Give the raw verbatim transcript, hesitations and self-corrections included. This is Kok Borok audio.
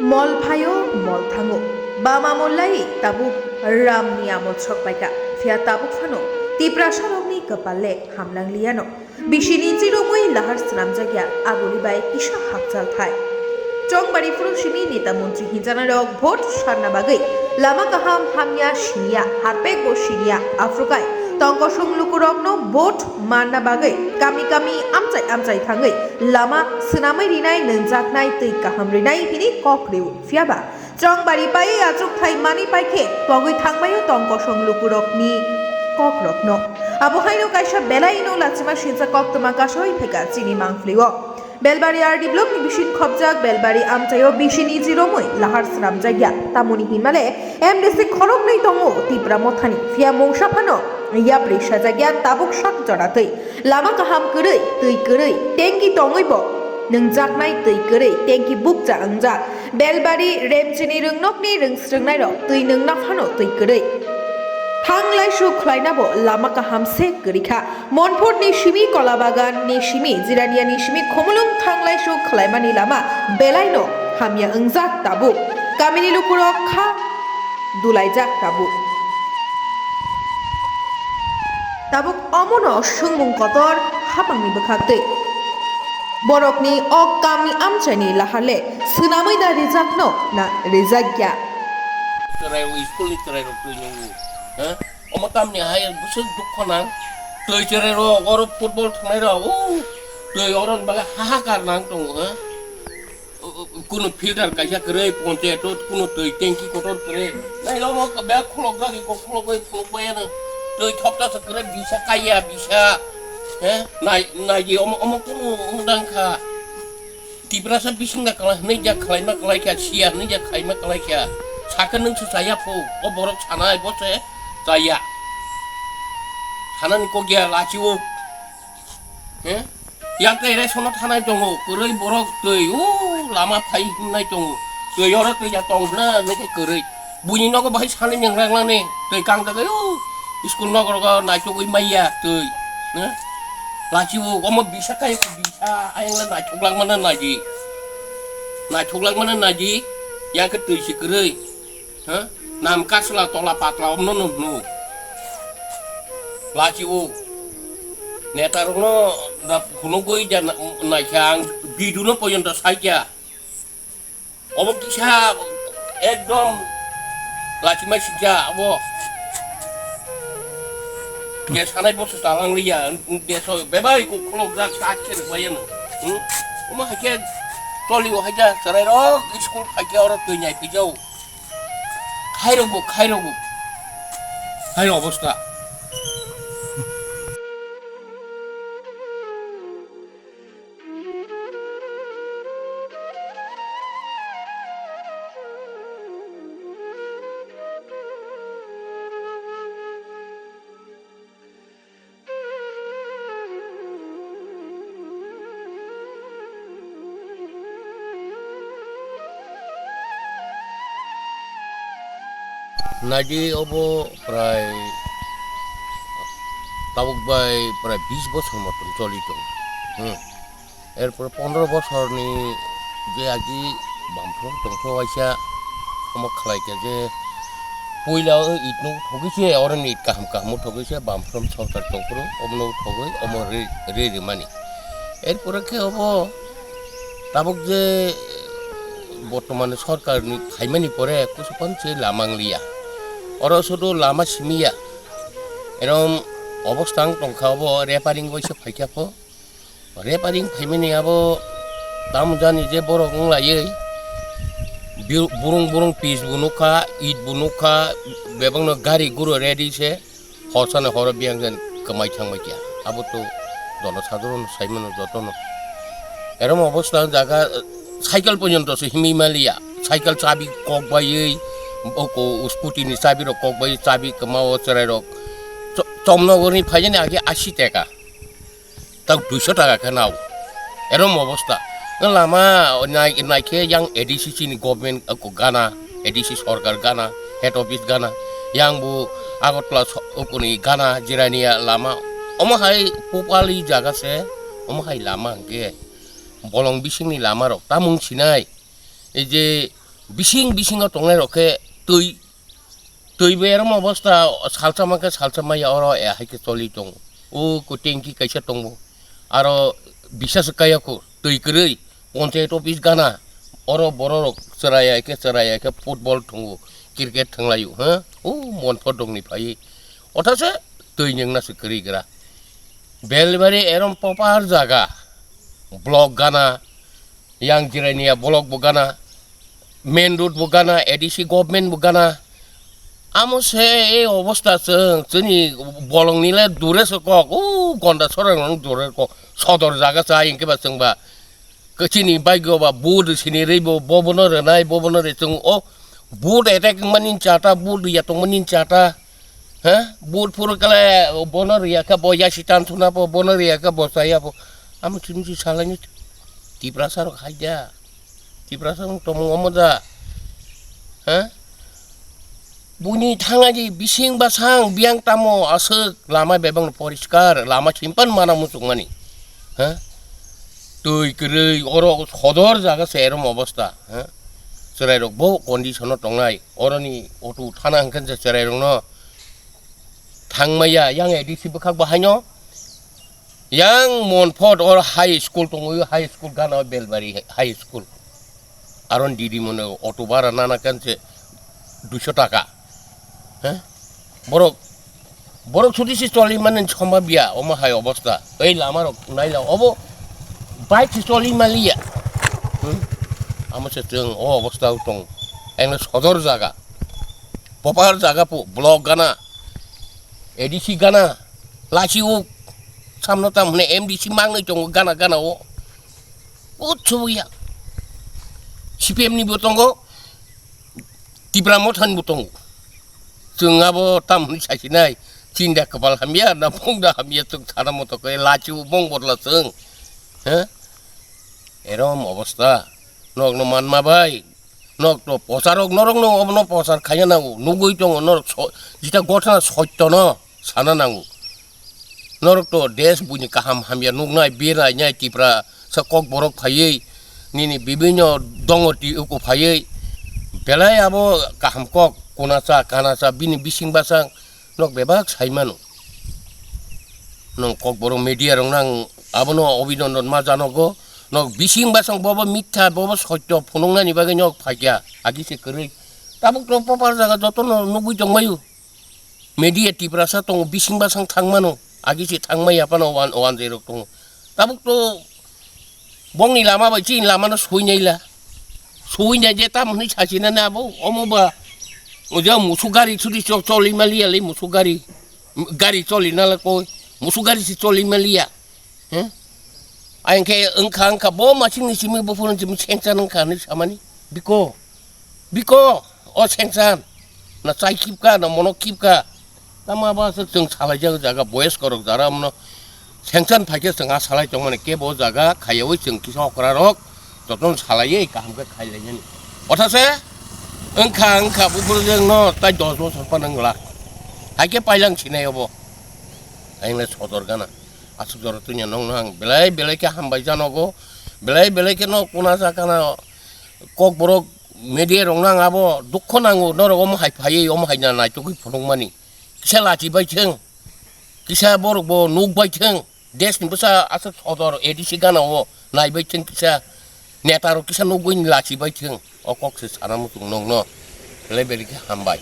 Mol phaio, mol thango. Bama mollai tabuk Ramni amol sok paikha. Phiya tabuk phano Tiprasarokni kwpal le hamlang liyano. Bisini chirumwi lahar swnamjakya, aboni bai kisa hakchal thai. Chongbari phuru simi neta montri hinjanai rok vote sarna bagwi lama kaham hamya siniya, harpek bo siniya, aphrukai tongkosong lukurokno vote manna bagwi kami kami amchai amchai thangwi lama swnamwi rinai, nwnjaknai twi kaham rinai hini kok rio. Phiyaba Chongbari pai achukthai manwi paikhe pogwi thangbaio tongkosong lukurokni kokrokno. Abo haino kaisa belaino lachima sinsa koktwma kasawi phaikha chini mangphlio. Belbari R D blockni bising khopjak Belbari amchaio bisini chirumwi lahar swnamjakya. Tamoni hinmale M D C khoroknwi tongo Tipra mothani, phiya mungsa phano yapri sajakya tabuk sak jora twi. Lama kaham kwrwi, twi kwrwi, tengki tongwi bo nwngjaknai twi kwrwi, tengki bukcha wngjak. Belbari Remchini rwngnokni rwngsrwngnairok twi nwngna phano twi kwrwi. Thanglaisu khlainabo lama kaham se kwrwi kha. Monphutni simi Kolabaganni simi Jiraniani simi Khumulwng thanglaisu khlaimani lama belaino hamya wngjak tabuk. Kamini lukurok kha dulaijak tabuk. Tabuk omono swngmung kotor hapangni bwkhaktwi. Borokni o kamni amchaini lahar le swnamwi da rijakno na rijakya? Chwrairok, school ni chwrairok twi nungo, ha? Omo tamni hai bwswk dukho nang. Twi chwrairok, oro football thwngnairok, o twi oro bagwi hahakar nang tongo, ha? Kunu filter kaisa kwrwi, ponchayato kunu twi tanki kotor kwrwi. Nailo omo bag khulokjak, iko khulogwi phunukbaiyano. Twi thopta se kwrwi bisa kaiya, bisa. He? Nai, naidi omo, omo kunu wngdang kha. Tiprasa bisingda kala hwnwi ja khlaima khlai kha, siya hwnwi ja khlaima khlai kha. Sakhe nwng se chaya phu, o borok sanai bo se chaya. Sanani kok ya lachi o. He? Yang tei rai sono thanai tongo, kwrwi borok twi, o lama phai himnai tongo. Twi oro twi ya tong hwna, nokhe kwrwi. Buini nogo bahai sani nengranglani, twi kangjagai, o school nokrogo naichogwi maiya twi. He? Lachi o, omo bisa kai bisa, ayangla naithok langmana naidi. Naithok langmana naidi, yang khe twi si kwrwi. Ha? Nam kasla tola patla omno no hnu. Lachi o. Neta rokno da phunugwi ja na-, naikha ang bidu no poyonto saikya. Obo kisa ekdom lachi mai sikya obo. Ge sanai boso talang liya, ge so bebai ko khulok jak tak khe rwbayano. Hmm? Omo hakhe toli o hakhe chwrai rok school hakhe oro twi nai pijao. Khairokbo, khairokbo. Hai obostha. Naidi obo prai tabuk bai prai bis bosor moton choli tongo. Hmm. Erpor pondro bosorni je agi bamphro tongphro waisa omo khlai khe je puila o itno thogwi se, oroni it kaham kaham thogwi se bamphro sorkar tongphro omono thogwi omo re, re rimani. Erpore khe obo tabuk je bortomani sorkarni phaimani pore kusupan se lama wng liya. Oro sudu lama simi ya. Erom obostha wng tongkha obo repairing waisa phaikha pho. Repairing phaimani abo tamo jani je borok wng laiwi bi-, burung burung pis bo nukha, it bo nukha, bebakno gari guro ready se, horsano horo biyang jan kwmai thangbai kya. Abo to jono sadharon saimano jotono. Erom obostha jaga, cycle porjonto se himwi maliya, cycle chabi kok baiwi, oko scooty ni chabi rok kok baiwi, chabi kwma o chwrai rok. Cho-, Chomnogorni phaijani age asi teka. Tak duiso taka khe nao. Erom obostha. Lama nai, naikhe yang A D C chini government, uh, gana, A D C sorkar gana, head office gana. Yang bo Agartala so-, ukuni gana, Jirania lama. Omo hai Pupali jaga se, omo hai lama hwnkhe bolong bisingni lama rok tamung sinai. Ei je Bising bisingo tongnai rok khe twi, twi bo erom obosta, salsa ma khe salsa maya oro, eh, hai khe choli tongo. O ko tengki kaisa tongo. Aro bisas kaya ko twi kwrwi, panchayat office gana, oro borok rok chwrai ya khe, chwrai ya khe football thwngo, cricket thwnglaio, ha? O Monphodongni phaiwi. Othase twi nwngna se kwrwi gra. Belbari erom popar jaga, block gana, yang Jirania block bo gana, main road bo gana, A D C government bo gana. Amo se ei obosta chwng, chwngni bolongni le dure se kok, o Gonda sorang dure kok, sodor jaga cha hingke ba chwng ba. Kachini bike o ba vote sini rwi bo, bo bono rwnai, bo bono rwi chwng o vote attack mani chata, vote ya tong mani chata. Ha? Vote phuru kale bono rwi ya khe bo ya sitan thuna bo, bono rwi ya khe bo chaya bo. Amo chini si salai ni Tiprasa rok hai da. Tiprasa rok tomung omo da. Ha? Buini thangani bising basang biang tamo aswk lama bebang poriskar, lama simpan mana muchung mani. Ha? Twi kwrwi oro sodor jaga se erom obosta. Ha? Chwrai rok bo condition o tongnai. Oroni auto thana hwnkhe je chwrai rokno thangmaya yang A D C bwkhak bo haino. Yang Monphot or high school tongo, high school gana Belbari high school. Aron didi mone auto bara nana kan se duiso taka. He? Borok, borok sudi si choli mani somba biya, omo hai obosta. Ei lama rok naila obo bike si choli maliya. Hmm? Amo se chwng o obosta tong. Engno sodor jaga. Popar jaga po, block gana. A D C gana, lachi o, samno tam hwnwi M D C mangnwi tongo gana gana o. O chubuya. C P M ni bo tongo, Tipra Motha ni bo tongo. Chwng abo tam hwnwi sasinai, chinda kwpal hamya, na phungda hamya, chwng sana moto khe lachi o bong botla chwng. He? Erom obosta. Nokno manma bai. Nok to posarok norokno obono posar khaina nango. Nugui tongo norok so-, jita gothana sotyo no sana nango. Norok to desh buini kaham hamya nuknai, birnai, nyai Tipra sa kok borok phaiwi, nini bibinyo dongo ti uku phaiwi. Belai abo kaham kok, kuna sa, kana sa, bini bising basang, nok bebak sai mano. Nong kok borok media rok nang abono Abhinandan ma janogo. Nok bising basang bobo mitha, bobo sotyo phunuknani bagwi nok phaikya, agi se kwrwi. Tabuk to popar jaga jotono nugui tongbaio. Media Tiprasa tongo, bising basang thangmano, agi se thangmaya phano wan, wan jerok tongo. Tabuk to bongni lama bai chini lamano sui naila. Sui nai je tam hwnwi sasinani abo, omo ba. Oja musu gari sudi cho-, choli maliya le musu gari. Gari choli nala koi. Musu gari si choli maliya. He? Ayang khe wngkha, wngkha, bo masingni simi buphuruni simi sengchan wngkha hinwi samani. Biko, biko, o sengchan. Na chai khibka, na mono khibka. Tamo abo aswk chwng salaijak jaga boyes korok jara mano. Sengchan phaikhe chwng a salai tongmani kebo jaga khaiyaui chwng kisa okra rok jotono salaiwi kaham khe khailainani. Othase wngkha, wngkha buphurujwkno tai dos bosor phano wngla. Haikhe pailang sinai obo. Ayang le sodor gana. Aswk jora tunya nokno ang belai belai khe hambai janogo, belai belai khe no kuna sakana kok borok media rokno ang abo dukho nango, norok omo hai phaiwi omo hai na naitugwi phunukmani. Kisa lachi bai thung, kisa borok bo nuk bai thung, desh ni bwsa aswk sodor A D C gana o nai bai thung kisa. Neta rok kisa nugui lachi bai thung, o kok se sana muchung nokno. Belai belai khe hambai.